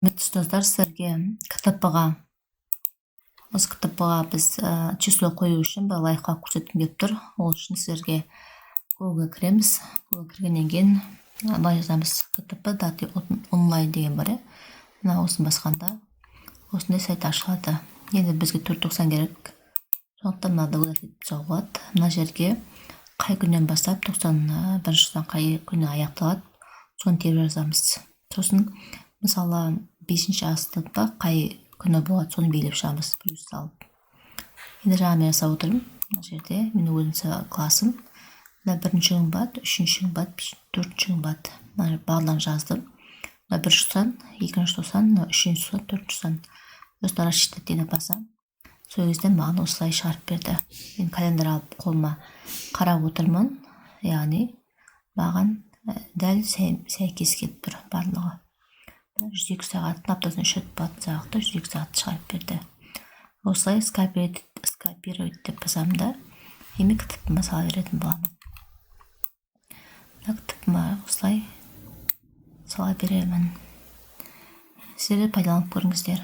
Құрметті ұстаздар, сіздерге КТП-ға, осы КТП-ға біз число қою үшін бір лайфхак көрсеткім келіп тұр. Ол үшін сіздерге Google кіреміз. Google кіргеннен кейін былай жазамыз: КТП даты онлайн деген бар, иә. Мына осыны басқанда осындай сайт ашылады. Енді бізге 4.90 керек, сондықтан мынаны удалить етіп тастауға болады. Мына жерге қай күннен бастап, 91 тоқсан қай күні аяқталады, соны теріп жазамыз. Сосын, мысалы, бесінші а сыныпта қай күні болады, соны белгілеп шығамыз, плюс салып. Енді жаңа мен жасап отырмын. Мына жерде менің өзімнің классым, мына бірінші күн болады, үшінші күн болады, төртінші күн болады. Мына барлығын жаздым. Мына бірінші тоқсан, екінші тоқсан, мына үшінші тоқсан, төртінші тоқсан. Сосын «Рассчитать» дегенді басамын. Сол кезде маған осылай шығарып берді. Мен календарь алып, қолыма қарап отырмын, яғни маған дәл сәйкес келіп тұр барлығы. 102 сағаттың, аптасына үш рет болатын сабақты 102 сағат шығарып берді. Осылай «Скопировать» деп басамын да, эми КТП сала беретін боламын. КТП осылай сала беремін. Сіздер де пайдаланып көріңіздер.